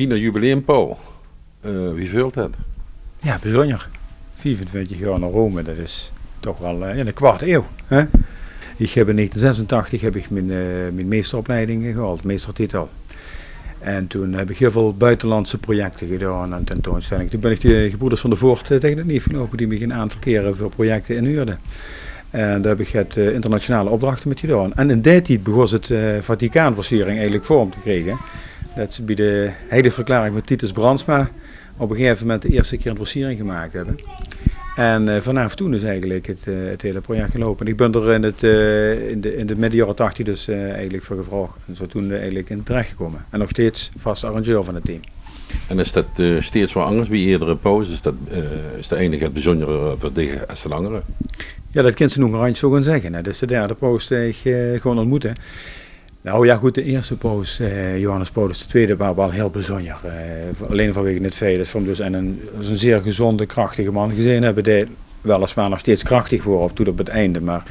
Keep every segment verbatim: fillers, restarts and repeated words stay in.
Bienao jubileumpauw. Eh, wie veult det? Ja, bezunjer. Viefentwintig jaor nao Rome, det is toch waal, eh, ja, ein kwart eeuw, hè? Ich höb in negentien zesentachtig höb ich mien, eh, mien meesteropleiding gehaold, meestertitel. En toen höb ich hiel väöl boetelandse projecte gedaon en tentoonstellinge. Toen bön ich de gebroeders Van der Voort, eh, taenge 't lief geloupe, die mich ein aantal kiere veur projecte inhuurde. En dao höb ich get, eh, internationale opdrachte mit gedaon. En in dae tied begós 't, eh, Vaticaanversiering eigelik vorm te kriege. Det ze bie de heiligverklaring van Titus Brandsma op ein gegaeve moment de ierste kier ein versiering gemaak höbbe. En, eh, vanaaf toen is eigelik 't, eh, 't hele project geloupe. Ich bön d'r in 't, eh, in de, in de midde jaore tachtig dus, eh, eigelik veur gevraog. En zodoende eigelik in terechgekómme. En nog steeds vaste arrangeur van 't team. En is det, eh, steeds waal angers bie eder paus? Is det, eh, is de eine get bezunjer veur dich es d'n angere? Ja, det kins se noe nog neet zo gaon zègke, hè. Det is de derde paus dae ich, eh, gaon óntmoete. Nou ja, good, de ierste paus, eh, Johannes Paulus de Twiede, waas waal hiel bezunjer. Eh, allein vanwege 't feit det v'r 'm dus ein, ein, es ein zeer gezónde, krachtige man gezeen höbbe, dae weliswaar nog steeds krachtig woort op, tot op 't einde, mer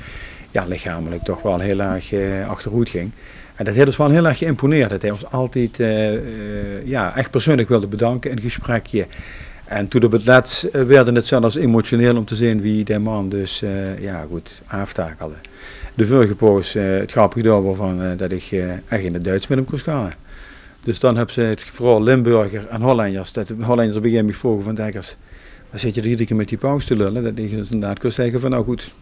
ja, lichamelik toch waal hiel erg, eh, achteroet ging. En det haet ós waal hiel erg geïmponeerd, det hae ós altied, eh, eh, ja, ech persuuenlik wilde bedanke, ein gesprekje. En toen op 't lets, eh, woort 't zelfs emotioneel óm te zeen wie dae man dus, eh, ja, good, aaftakelde. De vörige paus, eh, 't grappige daovan, eh, det ich, eh, ech in 't Duits mit häöm kós kalle. Dus dan höbbe ze 't veural Limburger en Hollenjers, det de Hollenjers op ein gegaeve moment mich vroge van: "Dekkers, waat zits se d'r eder kier mit die paus te lulle?" Det ich dus inderdaad kós zègke van: "Nou good,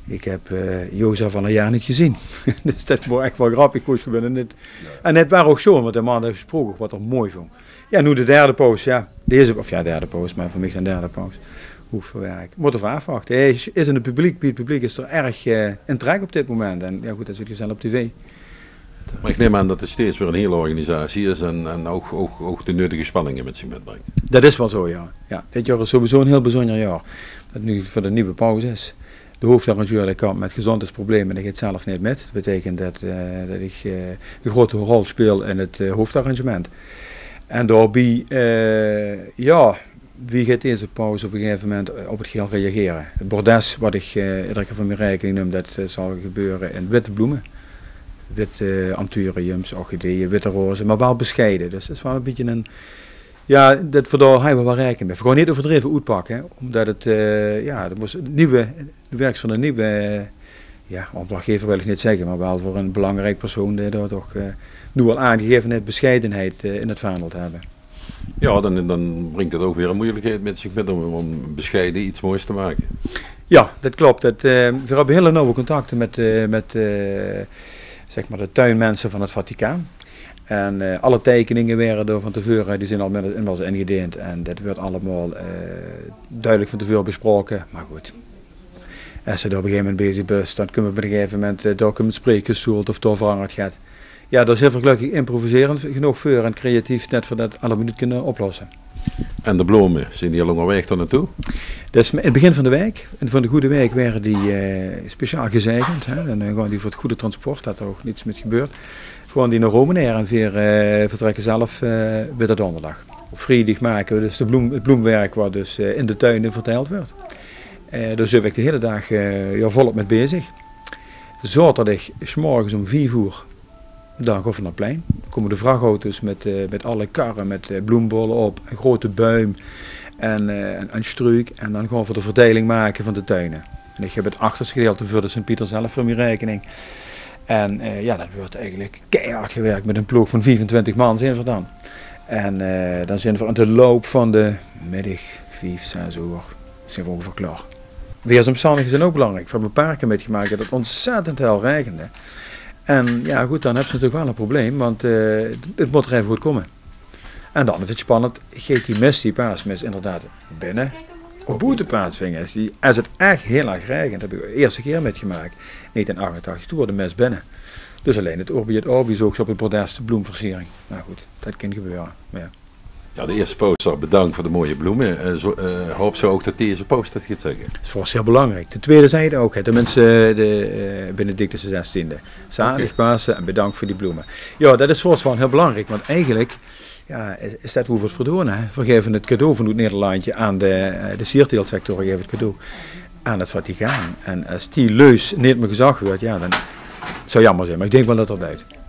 ich höb, eh, Jozef al ein jaor neet gezeen." Dus det waas ech waal grappig, kós ich binne neet. En 't waas ouch zo, want de man spraok ouch waat 'r mooi vónj. Ja, noe de derde paus, ja. Deze, of ja, derde paus, mer veur mich de derde paus. Hoofverwerk. Mótte v'r aafwachte. Hae is, is in 't publiek, bie 't publiek is d'r erg, eh, in trek op dit moment. En ja, good, det zit gezellig op tv. Mer ich num aan det 't steeds weer ein hiel organisatie is en, en ouch, ouch, ouch de neudige spanninge mit zich mitbringk. Det is waal zo, ja. Ja, dit jaor is sowieso ein hiel bezunjer jaor. Det noe veur de nuuje paus is. De hoofdarrangeur, dae kamp mit gezóndheidsprobleme en dae geit zelf neet mit. Det beteikent det, eh, det ich, eh, ein groete rol speel in 't, eh, hoofdarrangement. En daobie, eh, ja, wie geit deze paus op ein gegaeve moment, eh, op 't geheel reagere? 't Bordes, waat ich, eh, eder kier veur mien reikening num, det, eh, zal gebeure in witte bloeme. Witte, eh, anthuriums, orchideeë, witte roze, mer waal besjeie. Dus det is waal ein bietje ein, ja, det v'r dao hei waal rekening mit. V'r gaon neet euverdreve oetpakke, hè, ómdet 't, eh, ja, det mós ein nuuje, 't werk van ein nuuje, eh, ja, opdrachgever wil ich neet zègke, mer waal veur ein belangriek persoon dae dao toch, eh, noe al aangegaeve haet besjeidenheid, eh, in 't vaandel te höbbe. Ja, dan, dan bringk det ouch weer ein meujelikheid mit zich mit óm, óm besjeie get moois te make. Ja, det klop. Det, eh, veer höbbe hiel nauwe contacte mit, eh, mit, eh, zeg mer, de tuinmense van 't Vaticaan. En, eh, alle teikeninge waere dao van te veure, die zeen al mit, inmiddels ingedeend. En det wuuert allemaol, eh, dudelik van te veure bespraoke. Mer good, es se dao op ein gegaeve moment bezig bös, dan kómme op ein gegaeve moment, eh, dao kómme spreekgestoelte of dao verangert get. Ja, dao zeen v'r gelökkig improviserend genóg veur en creatief, det v'r det alle minuut kinne oplosse. En de blome, zeen die al óngerwaeg dao nao toe? Det is in 't begin van de waek. En van de goede waek waere die, eh, speciaal gezeigend, hè. En dan gaon die veur 't goede transport, det d'r ouch niks mit gebeurt. Gaon die nao Rome neer en veer, eh, vertrèkke zelf, eh, witte donderdag. Op vriedig make v'r dus de bloem, 't bloemwerk waat dus, eh, in de tuine verteild wuuert. Eh, dao zeen v'r de hiele daag, eh, ja, volop mit bezig. Zaoterdig 's morges óm vief oer, dan gaon v'r nao 't plein. Dan kómme de vrachauto's mit, eh, mit alle karre, mit, eh, bloembolle op, en groete buim en, eh, en, en struuk. En dan gaon v'r de verdeiling make van de tuine. En ich höb 't achterste gedeelte veur de Sint-Pieter zelf veur mien reikening. En, eh, ja, det wuuert eigelik keihard gewirk. Mit ein ploog van viefentwintig man zeen v'r dan. En, eh, dan zeen v'r in de loup van de middig, vief, zes oer, zeen v'r óngeveer klaor. Weersómstandige zeen ouch belangriek. V'r höbbe ein paar kier mitgemaak det 't óntzèttend hel raegende. En ja, good, dan höbs se natuurlik waal ein probleem, want, eh, 't mót d'r effe good kómme. En dan is 't spannend, geit die mis, die paasmis, inderdaad binne of boete plaatsvinge? Es die, es 't ech hiel erg raegent, höb ich de ierste kier mitgemaak, negentien achtentachtig, toen woort de mis binne. Dus allein 't Urbi et Orbi zoog se op 't bordes, de bloemversiering. Mer good, det kin gebeure. Mer ja. Ja, de ierste paus zag: "Bedank veur de mooie bloeme." Eh, zo, eh, haops se ouch det deze paus det geit zègke? Det is veur ós hiel belangriek. De twiede zag 't ouch, hè. Tenminste, de, eh, Benedictus de zestiende. Zaoterdig Paose en bedank veur die bloeme. Ja, det is veur ós waal hiel belangriek, want eigelik, ja, is, is det wie v'r 't verdoene, hè. V'r gaeve 't cadeau vanoet Nederlandje aan de, eh, de sierteeltsector, gaeve v'r 't cadeau aan 't Vaticaan. En es die leus neet mier gezag wuuert, ja, dan zou 't jaomer zeen. Mer ich dink waal det 't blief.